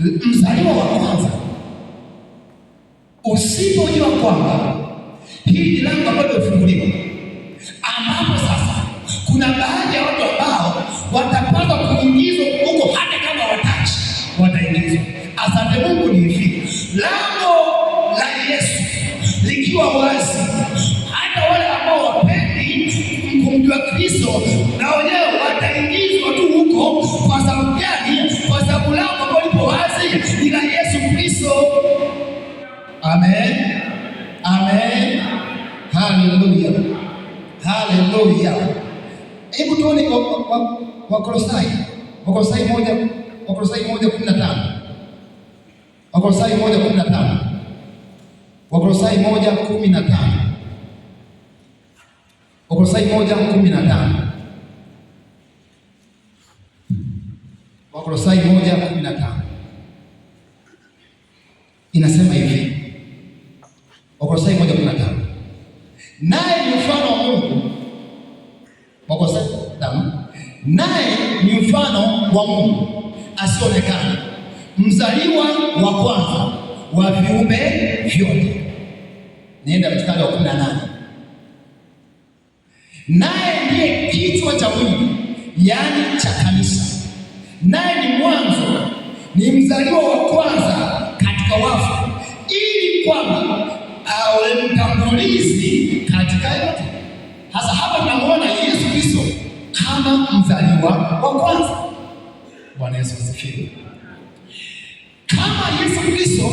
Mzaliwa wa kwanza, usipojua kwamba hili ni lango ambalo limefunguliwa, ambapo sasa kuna baadhi ya watu ambao watapaswa kuingizwa huko, hata kama watachi wataingizwa. Asante Mungu. Ni hivi, lango la Yesu likiwa wazi, hata wale ambao wapendi kumjua Kristo na wenyewe wataingizwa tu huko. Kwa sababu gani? Kwa sababu lango ambalo lipo wazi ni la Yesu Kristo. Amen, amen, haleluya, haleluya. Hebu tuone Wakolosai, Wakolosai moja, Wakolosai 1:15, Wakolosai 1:15, Wakolosai 1:15, Wakolosai 1:15, Wakolosai 1:15 inasema hivi, Wakolosai 1:15, naye ni mfano wa Mungu. Wakolosai 5, naye ni mfano wa Mungu asionekana, mzaliwa wa kwanza wa viumbe vyote. Nienda mstari wa 18, naye ndiye kichwa cha mwili, yaani cha kanisa, naye ni mwanzo, ni mzaliwa wa kwanza katika wafu, ili kwamba awe mtangulizi katika yote. Hasa hapa tunamuona Yesu Kristo kama mzaliwa wa kwanza. Bwana Yesu asifiwe. Kama Yesu Kristo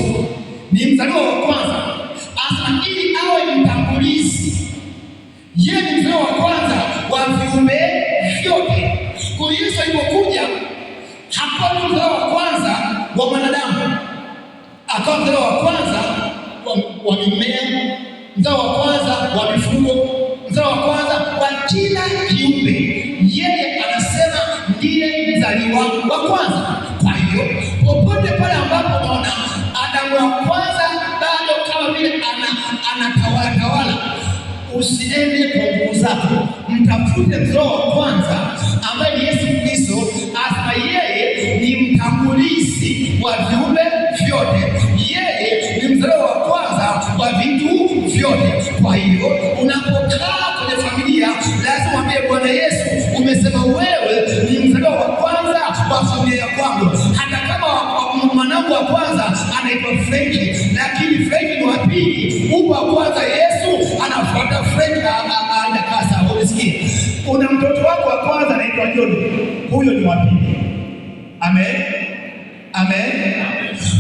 ni mzaliwa wa kwanza, asa ili awe mtangulizi, yeye ni mzaliwa wa kwanza wa viumbe vyote. Kwa hiyo Yesu alipokuja hakuwa tu mzaliwa wa kwanza wa mwanadamu, akawa mzaliwa wa kwanza wa mimea, mzaliwa wa kwanza wa mifugo, mzaliwa wa kwanza wa kila kiumbe. Yeye anasema ndiye mzaliwa wa kwanza. Kwa hiyo popote pale ambapo unaona Adamu wa kwanza bado kama vile anatawala tawala, usiende kwa nguvu zako, mtafute mzaliwa wa kwanza ambaye ni Yesu Kristo. Asema yeye ni mtangulizi wa viumbe vyote, yeye ni mzaliwa wa kwanza wa vitu vyote. Kwa hiyo unapokaa kwenye familia lazima mwambie Bwana Yesu, umesema wewe ni mzaliwa wa kwanza wa familia ya kwangu. Hata kama mwanangu wa kwanza anaitwa Frenki, lakini Frenki ni wa pili, huku wa kwanza Yesu anafuata Frenki. Hajakaa sawa, umesikia? Una mtoto wako wa kwanza anaitwa John, huyo ni wa pili. Amen, amen.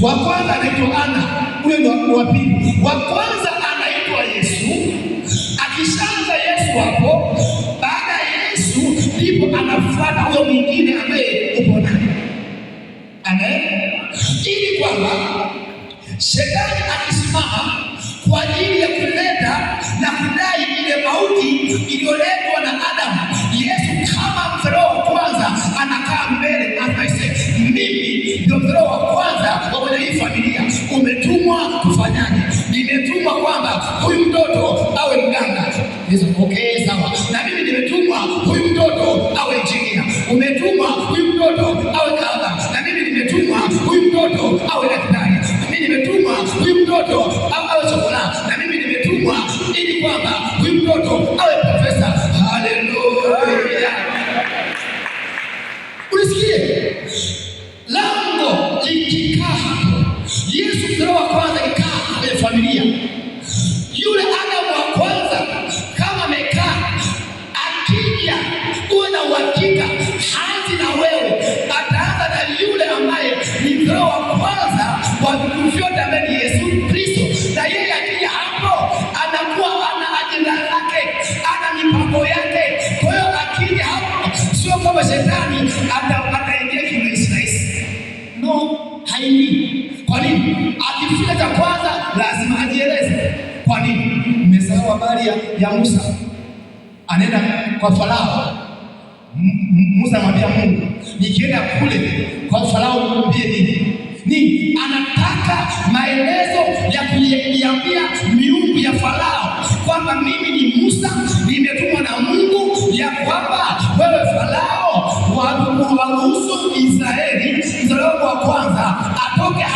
Wa kwanza anaitwa Ana, huyo ni wa pili. Wa kwanza anaitwa Yesu. Akishaanza Yesu hapo, baada ya Yesu ndipo anafuata huyo mwingine ambaye upo naye. Amen, ili kwamba shetani akisimama kwa ajili ya kuleta na kudai ile mauti iliyoletwa na Adamu, Yesu kama mzaliwa wa kwanza anakaa mbele, anasema mimi ndio mzaliwa wa kwanza wa kwenye hii familia. Umetumwa kufanyaje? Nimetumwa kwamba huyu mtoto awe mganga. Yesu, okay, sawa. Na mimi nimetumwa huyu mtoto awe injinia. Umetumwa huyu mtoto awe kadha. Na mimi nimetumwa huyu mtoto awe daktari. Na mimi nimetumwa huyu mtoto awe chokola. Na mimi nimetumwa ili kwamba huyu mtoto awe profesa. Haleluya! Unisikie, lango likikaa hapo, Yesu mzaliwa wa kwanza ikaa kwenye familia, yule Adamu wa kwanza kama amekaa, akija uwe na uhakika haanzi na wewe, ataanza na yule ambaye ni mzaliwa wa kwanza wa vitu vyote, ambaye ni Yesu Kristo. Na yeye akija hapo anakuwa ana ajenda yake, ana mipango yake. Kwa hiyo akija hapo sio kama shetani ataingia kirahisi rahisi. No, haingii. Kwa nini? Akifika cha kwanza lazima ajieleze. Kwa nini? Mmesahau habari ya Musa anaenda kwa Farao. Musa anamwambia Mungu, nikienda kule kwa Farao nimwambie nini? Nini? Anataka maelezo ya kuiambia miungu ya Farao kwamba mimi ni Musa, nimetumwa na Mungu, ya kwamba wewe Farao waruhusu Israeli mzaliwa wa kwanza atoke.